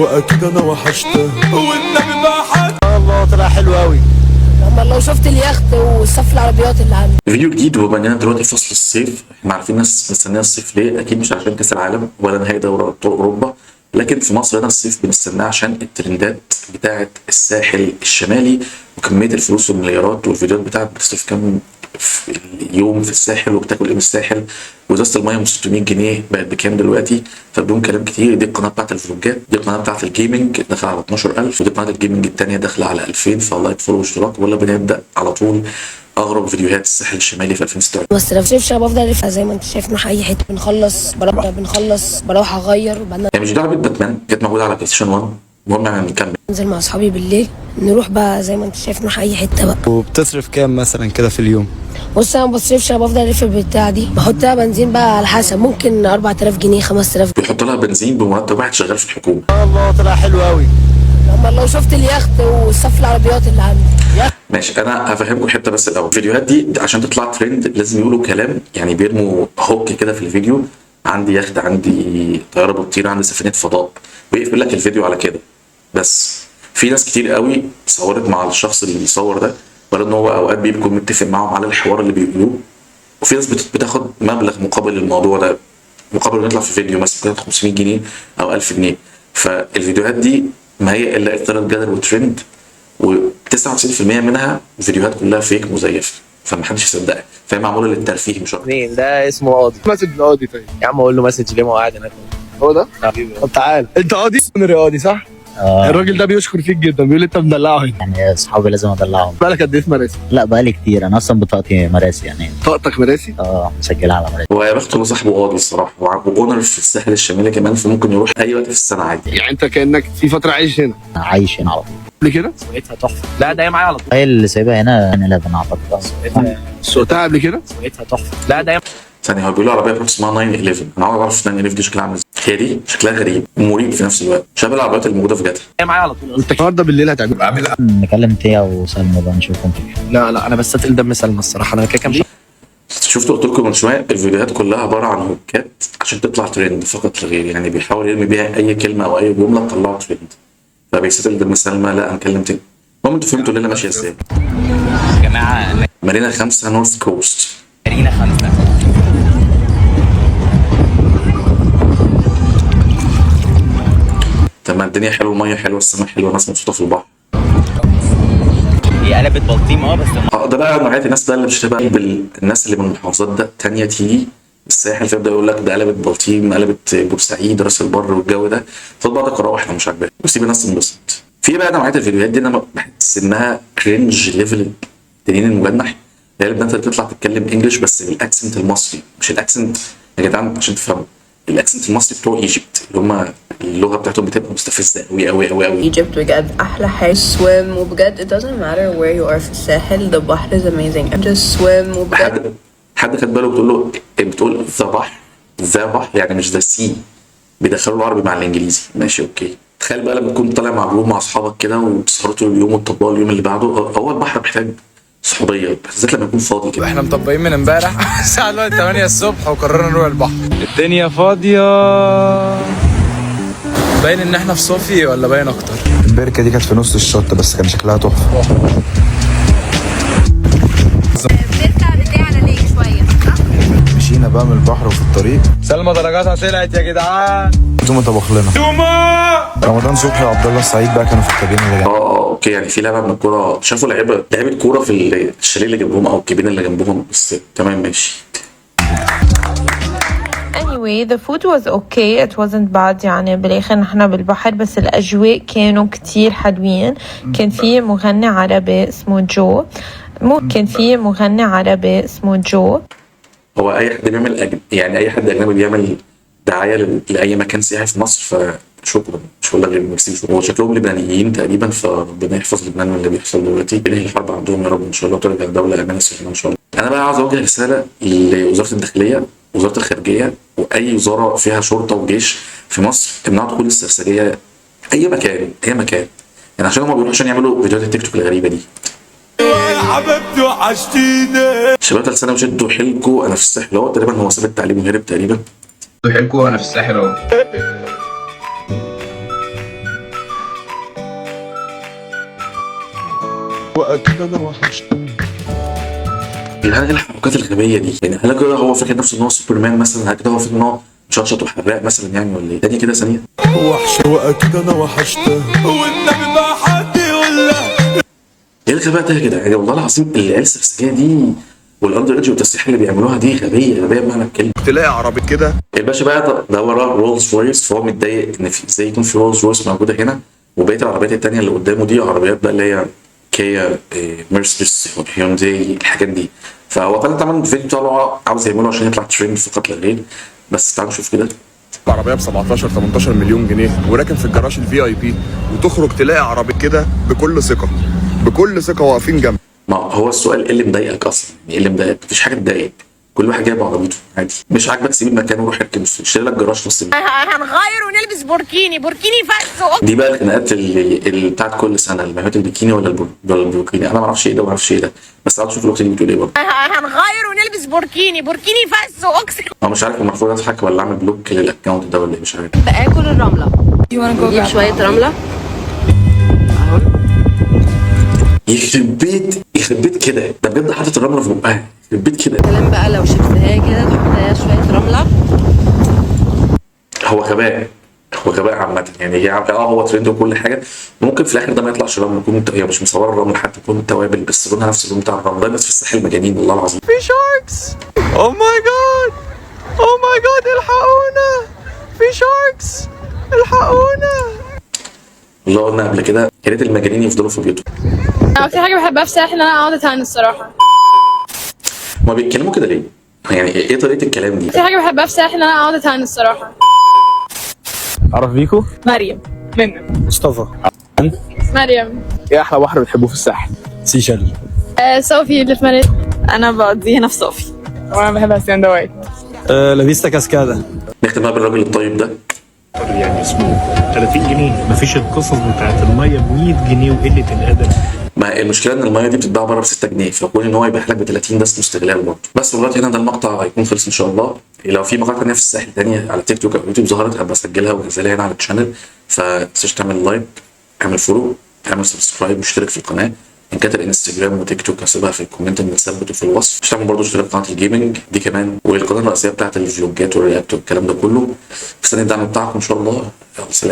واكيد انا وحشتها والنبي ما حد. الله طلع حلو قوي. اما لو شفت اليخت وصف العربيات اللي عنده. فيديو جديد، وبما اننا دلوقتي في فصل الصيف، احنا عارفين الناس مستنيه الصيف ليه؟ اكيد مش عشان كاس العالم ولا نهائي دوري ابطال اوروبا، لكن في مصر هنا الصيف بنستناه عشان الترندات بتاعه الساحل الشمالي وكمية الفلوس والمليارات والفيديوهات بتاعه بتصرف كام في اليوم في الساحل وبتاكل ايه من الساحل، وازازه المية من 600 جنيه بقت بكام دلوقتي. فبدون كلام كتير، دي القناة بتاعت الفلوجات، دي القناة بتاعت ال gaming داخله على 12000، ودي قناة ال gaming الثانية داخله على 2000. ف like follow واشتراك، ولا بنبدا على طول اغرب فيديوهات الساحل الشمالي في 2026. بس لو شايف انا بفضل الف زي ما انت شايف، نروح اي حته، بنخلص بروح اغير وبعدين يعني مش دي عربية باتمان كانت موجودة على PlayStation 1؟ المهم يعني نكمل. انزل مع اصحابي بالليل، نروح بقى زي ما انت شايف، نروح اي حتة بقى. وبتصرف كام مثلا كده في اليوم؟ بص، انا ما بصرفش، انا بفضل الف البتاع دي، بحطها بنزين بقى على حسب، ممكن 4000 جنيه، 5000. بيحط لها بنزين بمرتب واحد شغال في الحكومه. الله طلع حلو قوي. اما لو شفت اليخت وصف العربيات اللي عنده. ماشي، انا هفهمكم حتة بس الاول. الفيديوهات دي عشان تطلع ترند لازم يقولوا كلام، يعني بيرموا hook كده في الفيديو: عندي يخت، عندي طيارة بتطير، عندي سفينة فضاء، ويقفل لك الفيديو على كده. بس في ناس كتير قوي صورت مع الشخص اللي بيصور ده، ولا ان هو اوقات بيكون متفق معاهم على الحوار اللي بيقولوه، وفي ناس بتاخد مبلغ مقابل الموضوع ده، مقابل انه يطلع في فيديو مثلا ممكن ياخد 500 جنيه او 1000 جنيه. فالفيديوهات دي ما هي الا اثاره جدل وترند، و99% منها فيديوهات كلها fake مزيفه، فمحدش يصدقها، فهي معمولة للترفيه مش اكتر. مين ده اسمه قاضي؟ message القاضي طيب. يا عم اقول له message ليه؟ ما هو قاعد هناك. هو ده؟ طب تعال، انت قاضي رياضي صح؟ اه. الراجل ده بيشكر فيك جدا، بيقول انت مدلعه هنا. يعني اصحابي لازم ادلعهم. بالك قد ايه في مراسي؟ لا، بقالي كتير، انا اصلا بطاقتي مراسي يعني. طاقتك مراسي؟ اه، مسجلها على مراسي. هو يا بخته اللي صاحبه قاضي الصراحه، و owner في الساحل الشمالي كمان، فممكن يروح اي وقت في السنة عادي. يعني انت كانك في فترة عايش هنا؟ عايش هنا على طول. قبل كده؟ سويتها تحفه. لا، ده هي معايا على طول. هي اللي سايبها هنا 911 اعتقد. سوقتها قبل كده؟ سويتها تحفه. لا، ده هي ثانيه، هو بيقولوا عربية اسمها 911، انا عاوز اعرف 911 دي شكلها عامل ازاي. هي دي شكلها غريب ومريب في نفس الوقت، شبه العربيات الموجودة في جاتا. هي معايا على طول. انت النهارده بالليل هتعمل عامل نكلم تيا وسلمى بقى نشوفهم. لا لا، انا بستقل دم سلمى الصراحه، انا كده كده مش شفتوا؟ قلت لكم من شوية الفيديوهات كلها عبارة عن hook ات عشان تطلع ترند فقط لا غير، يعني بيحاول يرمي بيها اي كلمة او اي جملة تطلعه ترند، فبيستقل دم سلمى. لا، هنكلم تاني. المهم انتوا فهمتوا الليلة ماشية ازاي. يا جماعة. مارينا 5 North Coast. مارينا 5. تمام، الدنيا حلوه، المية حلوه، السماء حلوه، الناس مبسوطة في البحر. هي قلبت بلطيم اه بس. اه، ده بقى نوعية الناس بقى اللي مش هتبقى الناس اللي من المحافظات ده تانية تيجي الساحل، فيبدا يقول لك ده قلبت بلطيم، قلبت بورسعيد، راس البر، والجو ده. خد بعضك وروح، احنا مش عاجباك، وسيب الناس تنبسط. في بقى نوعية الفيديوهات دي انا بحس انها cringe level التنين المجنح، اللي هي البنات اللي بتطلع تتكلم English بس بال accent المصري، مش ال accent يا جدعان عشان تفهموا، ال accent المصري بتوع Egypt اللي هم اللغة بتاعتهم بتبقى مستفزة قوي قوي قوي قوي. Egypt بجد أحلى حاجة swim، وبجد it doesn't matter where you are في الساحل، the بحر is amazing، just swim وبجد. حد خد باله؟ بتقول له، بتقول the بحر، the بحر يعني مش the sea، بيدخلوا العربي مع الانجليزي. ماشي okay. تخيل بقى لما تكون طالع مع group مع اصحابك كده وتسهروا طول اليوم وتطبقوا اليوم اللي بعده. هو البحر محتاج صحوبيه، بالذات لما يكون فاضي كده. احنا مطبقين من امبارح الساعة دلوقتي 8 الصبح وقررنا نروح البحر. الدنيا فاضية، باين ان احنا في صوفي ولا باين اكتر. البركة دي كانت في نص الشط بس كان شكلها تحفة. بنرجع بتاع على lake شوية صح؟ مشينا بقى من البحر وفي الطريق سلمى درجاتها طلعت يا جدعان. زوما طبخ لنا. رمضان صبحي وعبد الله السعيد بقى كانوا في الكابينه اللي جنب. اه okay، يعني في لعبه من الكوره، شافوا لعيبه كورة في الشاليه اللي جنبهم او الكابينه اللي جنبهم، بس تمام ماشي. Anyway, the food was okay, it wasn't bad. يعني بالآخر نحن بالبحر، بس الأجواء كانوا كتير حلوين. كان في مغني عربي اسمه جو، مو كان في مغني عربي اسمه جو. هو اي حد بيعمل يعني اي حد اجنبي بيعمل دعاية لاي مكان سياحي في مصر، فشكرا، مش هقول لك غير ميرسي. هو شكلهم لبنانيين تقريبا، فربنا يحفظ لبنان من اللي بيحصل دلوقتي، ينهي الحرب عندهم يا رب ان شاء الله، وترجع الدولة امانه سليمة ان شاء الله. انا بقى عاوز اوجه رسالة لوزارة الداخليه، وزارة الخارجيه، واي وزارة فيها شرطه وجيش في مصر: امنعوا دخول السرسجيه اي مكان، اي مكان، يعني عشان هم بيروحوا عشان يعملوا فيديوهات التيك توك الغريبة دي. يا حبيبتي وحشتيني. شباب ثالث ثانوي شدوا حيلكوا، انا في الساحل اهو. تقريبا هو ساب التعليم وهرب تقريبا. حيلكوا، انا في الساحل اهو. واكيد انا وحشت. يا ايه الحركات الغبية دي؟ يعني هل كده هو فاكر نفسه ان هو سوبرمان مثلا؟ هل كده هو فاكر ان هو شطشط وحراق مثلا يعني ولا ايه؟ تاني كده ثانية. وحش واكيد انا وحشتها والنبي ما حد يقول لها. ايه الغباء ده يا جدعان؟ يعني والله العظيم العيال السرسجيه دي وال under age والتسريح اللي بيعملوها دي غبية غبية بمعنى الكلمة. تلاقي عربية كده الباشا بقى ده وراه رولز رويس، فهو متضايق ان في ازاي يكون في رولز رويس موجودة هنا وبقية العربيات التانية اللي قدامه دي عربيات بقى اللي هي كيا، مرسيدس، هيونداي، الحاجات دي. فهو طلع طبعا الفيديو طالع عاوز يعمله عشان يطلع ترند فقط لا غير. بس تعالوا نشوف كده. عربية ب 17 18 مليون جنيه وراكن في الجراج ال VIP، وتخرج تلاقي عربية كده بكل ثقة بكل ثقة واقفين جنب. ما هو السؤال ايه اللي مضايقك اصلا؟ يعني ايه اللي مضايقك؟ مفيش حاجة تضايق، كل واحد جايب عربيته عادي. مش عاجبك سيب المكان وروح اركن، اشتري لك جراج نص مليون. هنغير ونلبس بوركيني، بوركيني فاس. دي بقى الخناقات اللي بتاعت كل سنة، المايوهات البيكيني ولا البوركيني. انا ما اعرفش ايه ده وما اعرفش ايه ده، بس تعالوا شوف الاخت دي بتقول ايه برضه. هنغير ونلبس بوركيني، بوركيني فاس اقسم. انا مش عارف المفروض اضحك ولا اعمل block لل account ده ولا ايه، مش عارف. باكل الرملة، نجيب شوية رملة. يخرب بيت يخرب بيت كده، ده بجد حاطط الرملة في بقها، يخرب بيت كده. كلام بقى لو شيبسية كده تحط عليها شوية رملة. هو غباء، هو غباء عامة يعني. هي هو ترند وكل حاجة، ممكن في الآخر ده ما يطلعش رمل، يكون هي مش مصورة الرمل حتى، يكون توابل بس لونها نفس اللون بتاع الرمل. ده بس في الساحل مجانين والله العظيم. في sharks، oh my God، oh my God، الحقونا في sharks، الحقونا. والله قلنا قبل كده يا ريت المجانين يفضلوا في بيوتهم. انا اكتر حاجة بحبها في الساحل ان انا اقعد اتهن الصراحة. هما بيتكلموا كده ليه؟ يعني ايه طريقة الكلام دي؟ اكتر حاجة بحبها في الساحل ان انا اقعد اتهن الصراحة. عرف بيكو؟ مريم. منى. مصطفى. مريم. ايه احلى بحر بتحبوه في الساحل؟ سيشل. صوفي اللي في مريم. انا بقضي هنا في صوفي. وانا بحب هاسيندا وايت. لافيستا كاسكادا. نختم بقى بالراجل الطيب ده. يعني اسمه 30 جنيه، مفيش القصص بتاعت المية ب 100 جنيه وقلة الادب. ما المشكلة ان المية دي بتتباع بره ب 6 جنيه، فكون ان هو يبيعها لك ب 30 ده اسمه استغلال برضه. بس دلوقتي هنا ده المقطع هيكون خلص ان شاء الله. لو في مقاطع ثانية في الساحل ثانية على تيك توك او يوتيوب ظهرت هبقى اسجلها وانزلها هنا على ال channel. فتنساش تعمل like، اعمل follow، اعمل subscribe واشترك في القناة. لينكات الانستجرام وتيك توك هسيبها في ال comment المتثبت وفي الوصف. مش تعمل برضه اشتراك في قناة ال gaming دي كمان، والقناة الرئيسية بتاعت الفلوجات وال react والكلام ده كله. مستني الدعم بتاعكم ان شاء الله. يلا سلام.